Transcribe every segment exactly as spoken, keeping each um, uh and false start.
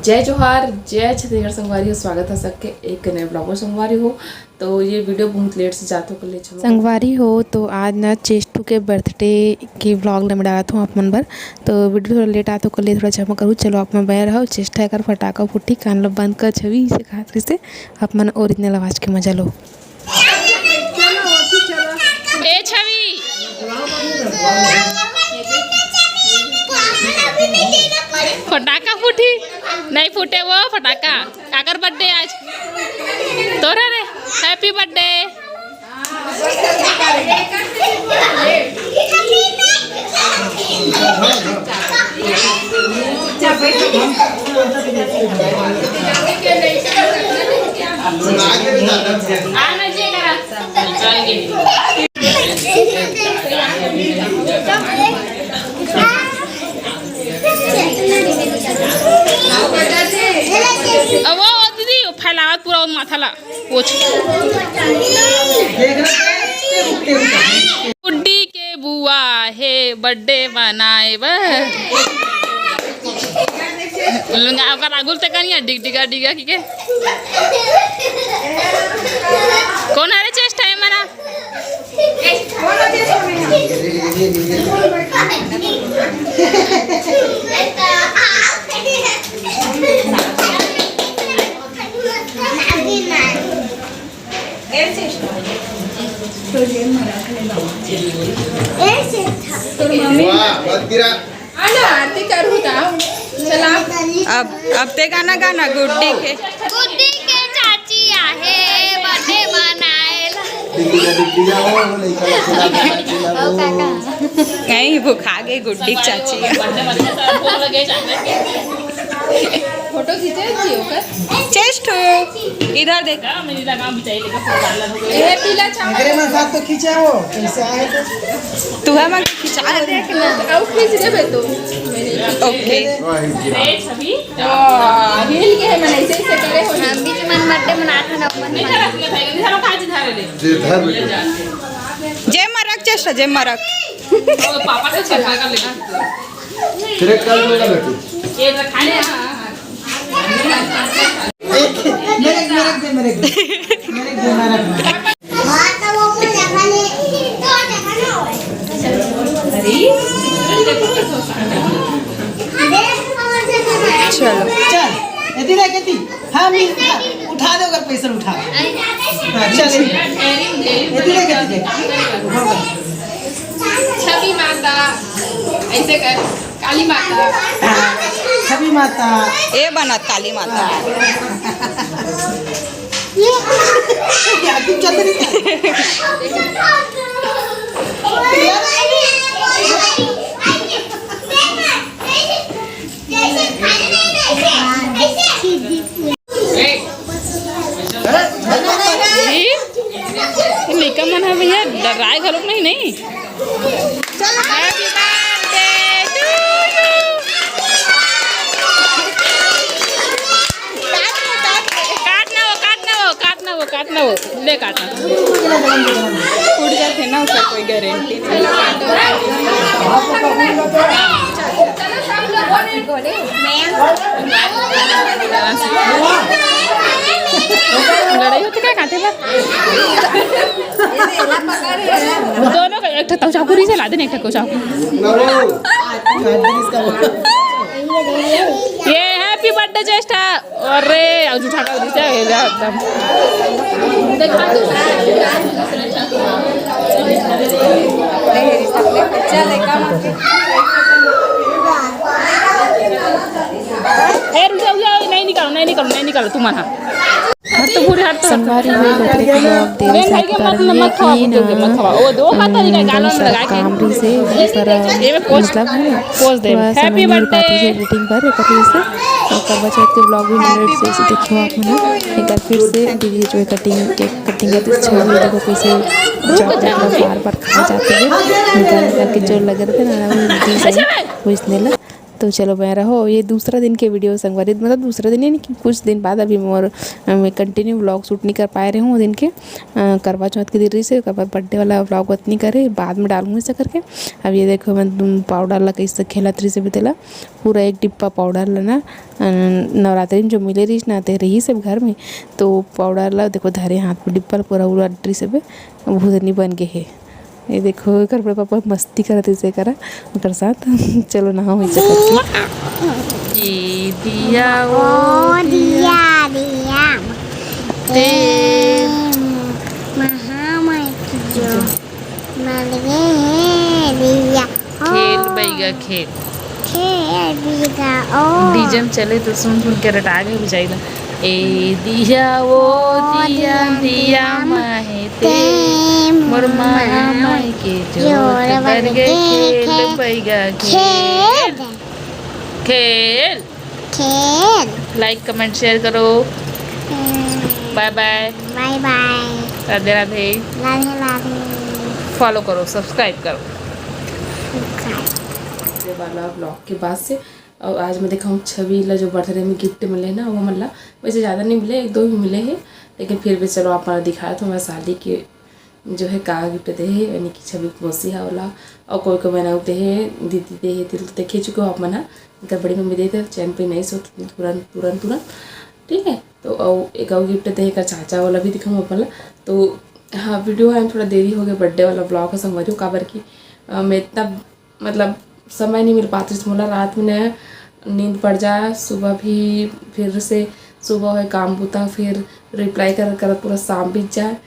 जय जोहार, जय छत्तीसगढ़ संगवारी हो, स्वागत है सबके एक नए ब्लॉग में संगवारी हो। तो ये वीडियो बहुत लेट से जातो कर ले छो। संगवारी हो, तो आज ना चेष्टू के बर्थडे के ब्लॉग ल मैं डालत हूँ आप मन बर। तो वीडियो थोड़ा लेट आतो कर ले, थोड़ा क्षमा करू। चलो आप मन बने रहो, चेष्टा कर फटाका फूटी, कान लो बंद कर छवि, इसे खातिर से आप मन ओरिजिनल आवाज के मजा लो। ए छवि, फटाका फूटी, नहीं फूटे वो फटाका। काकर बर्थडे आज? तोरा रे, हैप्पी बर्थडे। अब वो दीदी, वो फैलावत पूरा वो माथा ला। पूछ। गुड्डी के बुआ हे बर्थडे मनाए बर। लुंगा ओकर आगुल ते कनिया डिग डिगा डिगा की के। कौन हरे चेष्टा है मना? वाह, मत गिरा। आलो, आरती करू ता। चला। अब, अब ते गाना गाना गुड्डी के। गुड्डी के चाची आहे, बर्थडे मनाएला। डिग्गी का डिग्गी का हो, वो लइका ला खिला दे, खिला दे। कहीं भुखा गए गुड्डी के चाची। फोटो खींचे जी ओकर। चेष्ट हो, इधर देख। ए, पीला चावल। एकरे मन साथ तो खींचे हो, कैसे आए तो? तू है मन खिंचा देख ना। अब खींच देबे तो। ओके। वाह, हिल के है, मन ऐसे, ऐसे करे हो। हम भी मन बर्थडे मनात हन, अपन नहीं करत, नहीं खाई, नहीं खाई, खाई, धर ले। जे धर बेटा। जे मरक चेष्ट, जे मरक। ओ, पापा से छेका कर ले। तेरे कल में लगा बेटी। ये तो खाने, हाँ, हाँ, हाँ। मेरे, मेरे दे, मेरे दे। मेरे दे, मेरे दे। चलो। चल, एती रह, एती। हाँ, मिल, हाँ, उठा दे, अगर पैसा उठा। हाँ, चल, एती रह, एती रह। छवि माता, ऐसे कर, काली माता। हाँ, छवि माता। ए बनत काली माता। हाँ। ये, ये, ये, तुम चल रही है। ई लइका मन ह भैया डराए घलोक नहीं, नहीं। Happy birthday to you। काट ना वो, काट ना वो, काट ना वो, काट ना वो, ले काट ना। उड़ जाते ना, उसका कोई गारंटी नहीं। लड़ाई होती क्या काटे बा? दोनों का एक ठो चाकू रीसे ला दे, एक ठो चाकू। ये happy birthday चेष्टा। अरे, अब उठा कर दीजिए, ये जा एकदम। ए, रुक जाओ, रुक जाओ, नहीं निकालो, नहीं निकालो, नहीं निकालो, तुम हाँ। हट तो पूरे हट तो। संगवारी हो, बर्थडे के ब्लॉग देवे साथ कारण ये कि ना, वो दो का तरीका गालन लगा के काम भी से पर ये में पोस्ट, मतलब है ना, पोस्ट दे। थोड़ा समय नहीं पाती है एडिटिंग पर, एकर वजह से। ओकर बाद के ब्लॉग भी लेट से, से देखियो आप मन। एक बार फिर से दीदी जो कटिंग, केक कटिंग करते छवि देखो कैसे चॉकलेट बार बार खा जाती है, निकाल निकाल के जो लगे रहते ना, वो दीदी से वैसने ला। तो चलो बने रहो, ये दूसरा दिन के वीडियो संगवारी, मतलब दूसरा दिन यानी कि कुछ दिन बाद, अभी मोर, अ, मैं कंटिन्यू व्लॉग शूट नहीं कर पाए रहे हूँ वो दिन के। अ, करवा चौथ के दिन रहिस हे, ओकर बाद बर्थडे वाला व्लॉग ओतनी करे, बाद में डालूँ ऐसा करके। अब ये देखो मैं पाउडर ला कैसे खेलत रहिस हे तेला, पूरा एक डिब्बा पाउडर ला ना, अ, नवरात्रि में जो मिले रहिस ना, ते रहिस हे घर में, तो पाउडर ला देखो धरे हाथ में डिब्बा ला पूरा उलट रहिस हे, भूतनी बन गे हे। ये देखो, एकर बड़े पापा मस्ती करत हे से करा, ओकर साथ। चलो नहाओ, इसे करके। ए दिया, ओ ओ दिया, दिया। ते महामाई की जो मर गए हैं दिया। ओ खेल बैगा, खेल। खेल बैगा, ओ। डीजे में चले तो सुन सुन के रटा गए बुझाई ला। ए दिया, ओ ओ दिया, दिया, दिया दिया, माहे ते, ते मोर मोर मामा मामा के के जोर जोर बर बर गे गे खेल खेल। बैगा खेल। खेल। खेल। खेल। लाइक, कमेंट, शेयर करो। हम्म। बाय बाय। बाय बाय। राधे राधे। राधे राधे। फॉलो करो, सब्सक्राइब करो। सब्सक्राइब। ये वाला व्लॉग के बाद से, और आज मैं दिखाऊँ छवि ला जो बर्थडे में गिफ्ट मिले ना, वो मतलब वैसे ज़्यादा नहीं मिले, एक दो ही मिले हैं, लेकिन फिर भी चलो आप मन ला दिखाया तो मैं साली के जो है का गिफ्ट दे हे, यानी कि छवि के मौसी हा ओला, और कोई कोई मन दे हे, दीदी दे हे, तिल तो देखे चुके हो आप मन हा, एकर बड़ी मम्मी दे दे, चैन पे नहीं सो तुरंत, तुरंत, तुरंत, ठीक है। तो अउ एक अउ गिफ्ट दे हे एकर चाचा वाला भी दिखाऊँ आप मन ला। तो हाँ, वीडियो आए थोड़ा देरी हो गया, बर्थडे वाला व्लॉग है संगवारी हो, काबर कि, अ, मैं इतना मतलब समय नहीं मिल पात रहिस मोला, रात में न नींद पड़ जाए, सुबह भी फिर से सुबह होए काम बूता, फिर रिप्लाई कर करत पूरा शाम बीत जाए,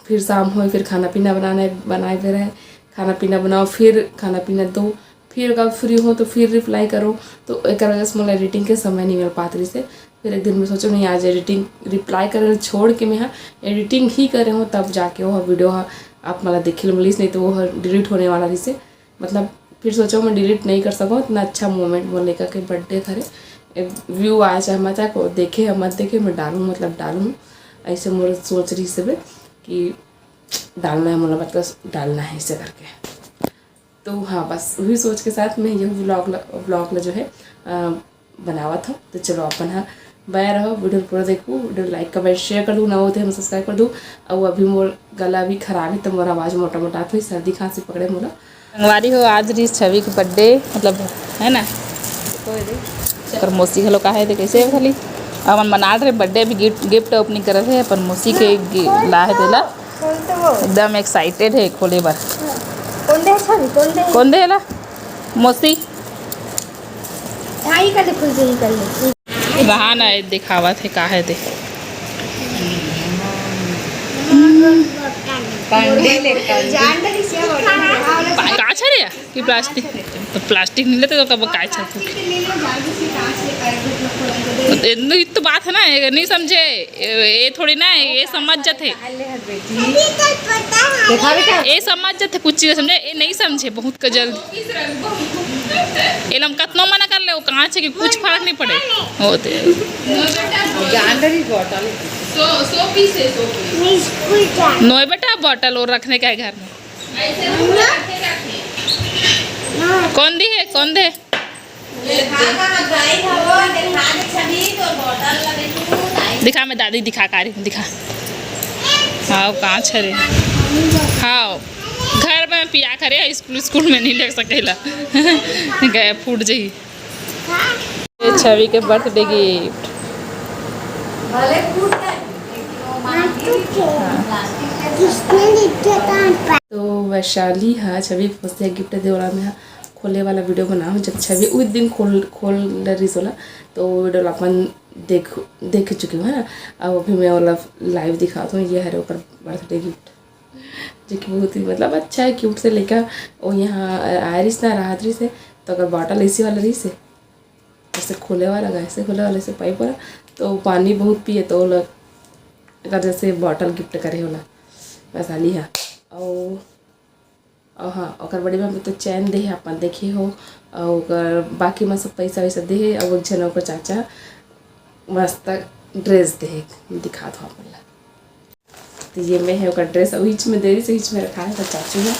फिर शाम होए, फिर खाना पीना बनाना है, बनाए बर है, खाना पीना बनाओ, फिर खाना पीना दो, फिर अगर फ्री हो तो फिर रिप्लाई करो। तो एकर वजह से मोला एडिटिंग के समय नहीं मिल पात रहिस हे। फिर एक दिन मैं सोचो नहीं, आज एडिटिंग रिप्लाई करे छोड़ के मैं हा एडिटिंग ही करे हूँ, तब जाके वो वीडियो हा आप मला देखे ल मिलिस, नहीं तो वो डिलीट होने वाला रहिस हे। मतलब फिर सोचो मैं डिलीट नहीं कर सकूँ, इतना अच्छा मोमेंट मोर लइका के बर्थडे हरे, व्यू आए चाहे मत आए, को देखे या मत देखे, मैं डालूँ, मतलब डालूँ। ऐसे मोर सोच रहिस हे कि डालना है, मोला मतलब डालना है ऐसे करके। तो हाँ, बस वही सोच के साथ मैं ये व्लॉग ल-, व्लॉग ला जो है, अ, बनावत हूँ। तो चलो अपन हा बने रहो, वीडियो पूरा देखो, वीडियो लाइक, कमेंट, शेयर कर दो, ना होते हम सब्सक्राइब कर दो। और अभी मोर गला भी खराब है, तो मोर आवाज़ मोटा मोटा तो सर्दी खांसी पकड़े मोला। संगवारी हो, आज रहिस छवि के बर्थडे, मतलब, है ना, ओकर मौसी घलो का है, ते कैसे है खाली अपन मना रहे बर्थडे, अभी गिफ्ट, गिफ्ट ओपनिंग करत है, अपन मौसी के गि-, ला है तेला, खोल तो वो। एकदम एक्साइटेड है खोले बर। कौन दे छवि, कौन दे? कौन दे ला? मौसी। हाँ, ये कर ले, खुल के ये कर ले। बहाना है, दिखावत है का है दे। कंडी ले कंडी। का छरे कि प्लास्टिक? तो प्लास्टिक नहीं लेते तो कब काय छर? इतनी तो बात है ना, ये नहीं समझे, ये, ये थोड़ी ना है, ये समझ जाते। देखा बेटा। ये समझ जाते, कुछ चीज समझे, ये नहीं समझे, बहुत का जल्द। एला हम कतनो मना कर ले, वो कहाँ छे कि कुछ फर्क नहीं पड़े। होते। जान रही बॉटल। सौ, सौ पीस है, सौ पीस। नोए बेटा, बॉटल और रखने का है घर में। ऐसे रूम में रखे, रखे। कौन दे हे, कौन दे? दिखा, मैं दादी दिखा का रही हूँ, दिखा। हाँ, कांच हरे। हाँ, घर में पिया करे, स्कूल, स्कूल में नहीं ले सकेला। गए, फूट जाई। ये छवि के बर्थडे गिफ्ट। तो वैशाली हा छवि के मौसी गिफ्ट दे वाला में हा खोले वाला वीडियो बनाओ, जब छवि उस दिन खोल, खोल रही सोला, तो वीडियो ला अपन देख, देख चुकी हूँ, है ना। अब अभी मैं वाला लाइव दिखाता हूँ, ये हरे ओकर बर्थडे गिफ्ट, जो कि बहुत ही मतलब अच्छा है, क्यूट से लेकर। और यहाँ आए रही ना, राहत रही से, तो अगर बॉटल एसी वाला रही से, ऐसे खोले वाला, ऐसे खोले वाला, ऐसे पाइप वाला, तो पानी बहुत पिए, तो ओला एकर जैसे बॉटल गिफ्ट करे होला, वैशाली हा। और, और हाँ, ओकर बड़ी मम्मी तो चैन दे हे, अपन देखे हो, और ओकर बाकी में सब पैसा वैसा दे हे, और एक झन ओकर चाचा मस्त ड्रेस दे हे, दिखात हो अपन ला। तो ये में है ओकर ड्रेस, अउ हिच में देरी से हिच में रखा है, तो चाचू है।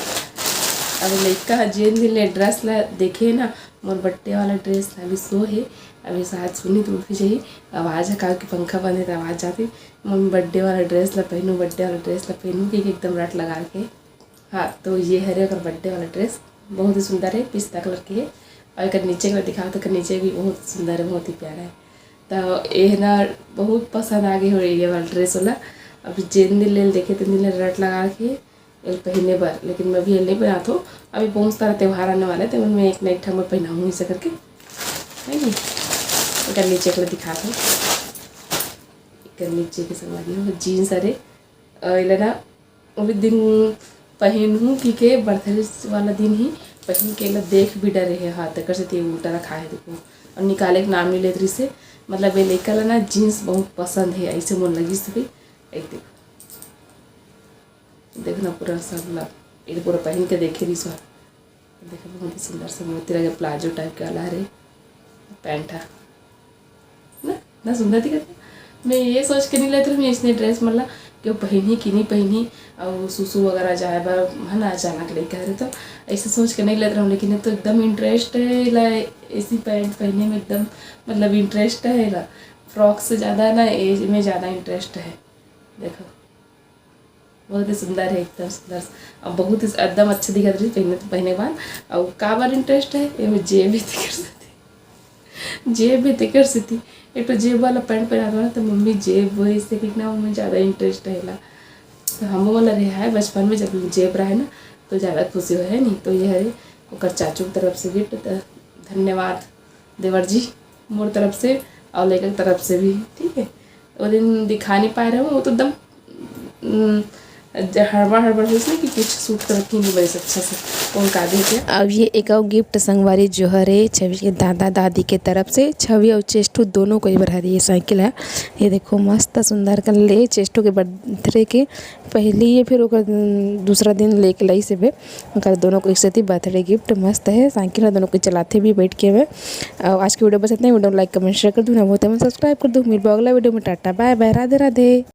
अब लइका ह जेन दिन ले ड्रेस ला देखे ना, मोर बर्थडे वाला ड्रेस अभी सो हे, अभी शायद सुनी तो उठ जाही। आवाज़ ह का कि पंखा बंद हे त आवाज़ जाथे। मैं बर्थडे वाला ड्रेस ला पहनूँ, बर्थडे वाला ड्रेस ला पहनूँ कि एकदम रट लगा के। हाँ, तो ये हरे ओकर बर्थडे वाला ड्रेस, बहुत ही सुंदर है, पिस्ता कलर के है। और एकर नीचे के दिखाओ तो एकर नीचे भी बहुत सुंदर है, बहुत ही प्यारा है। तो ये ना बहुत पसंद आ गई हो ये वाला ड्रेस वाला। अभी जेन दिन ले देखे तेन दिन ले रट लगा के एल पहने बर, लेकिन मैं अभी एल नहीं पहनात हूँ। अभी बहुत सारा त्यौहार आने वाला है, तो मैं एक ना एक ठा मैं पहनाऊँ ऐसे करके, है नी? एकर नीचे के दिखात हूँ, एकर नीचे के संगवारी हो जीन्स हरे, अ, एला ना अभी दिन पहनहूँ कि के बर्थडे वाला दिन ही पहन के एला देख भी डरे हे, हाँ, तेकर सेती उल्टा रखा है देखो, और निकाले के नाम नहीं लेत रहिस हे। मतलब ये लइका ला ना जीन्स बहुत पसंद है, ऐसे मोर लगिस भी। एक देखो, देखना पूरा सब ला, ये पूरा पहन के देखे रहिस हे। देखो बहुत ही सुंदर से मोती लगे प्लाजो टाइप के वाला हरे पैंट है ना, इतना सुंदर दिखत है। मैं ये सोच के नहीं लेत रहूँ इसने ड्रेस मतलब कि वो पहनी कि नहीं पहनी, और सुसु वगैरह जाए बर है ना, अचानक लेके आ रहे तो ऐसे सोच के नहीं लेत रहूँ, लेकिन ये तो एकदम इंटरेस्ट है ला, ऐसी पैंट पहने में एकदम मतलब इंटरेस्ट है ला। फ्रॉक से ज़्यादा ना ये में ज़्यादा इंटरेस्ट है। देखो बहुत ही सुंदर है, एकदम सुंदर। अब बहुत ही एकदम अच्छा दिखत रही पहने तो पहने के बाद। और काबर इंटरेस्ट है, एमे जेब भी तेकर सेती, जेब भी तेकर सेती। एक तो जेब वाला पैंट पहना दो ना, तो मम्मी जेब वही से कि ना, मम्मी ज़्यादा इंटरेस्ट है ला। तो हम वाला रहे है बचपन में, जब जेब रहे ना, तो ज़्यादा खुशी हो है नहीं। तो ये है ओकर चाचू की तरफ से गिफ्ट, तो धन्यवाद देवर जी, मोर तरफ से और लइका के तरफ से भी, ठीक है। वो दिन दिखा नहीं पाए रहे, वो तो एकदम हम्म, ज-, हड़बड़ हड़बड़ होइस ना कि कुछ सूट करत ही नहीं बनिस अच्छा से, कौन का दे के। अब ये एक अउ गिफ्ट संगवारी जो हरे छवि के दादा दादी के तरफ से, छवि और चेष्टू दोनों को ही बर हरे ये साइकिल है। ये देखो मस्त सुंदर कर ले चेष्टू के बर्थडे के पहले ये, फिर ओकर, उम, दूसरा दिन लेके लाई से बे। ओकर दोनों को एक सेती बर्थडे गिफ्ट मस्त है, साइकिल है, दोनों को चलाते भी बैठ के हुए। और आज की वीडियो बस इतना ही। वीडियो लाइक, कमेंट, शेयर कर दो ना, बहुत है सब्सक्राइब कर दो। मिलबो अगला वीडियो में, टाटा बाय बाय, राधे राधे।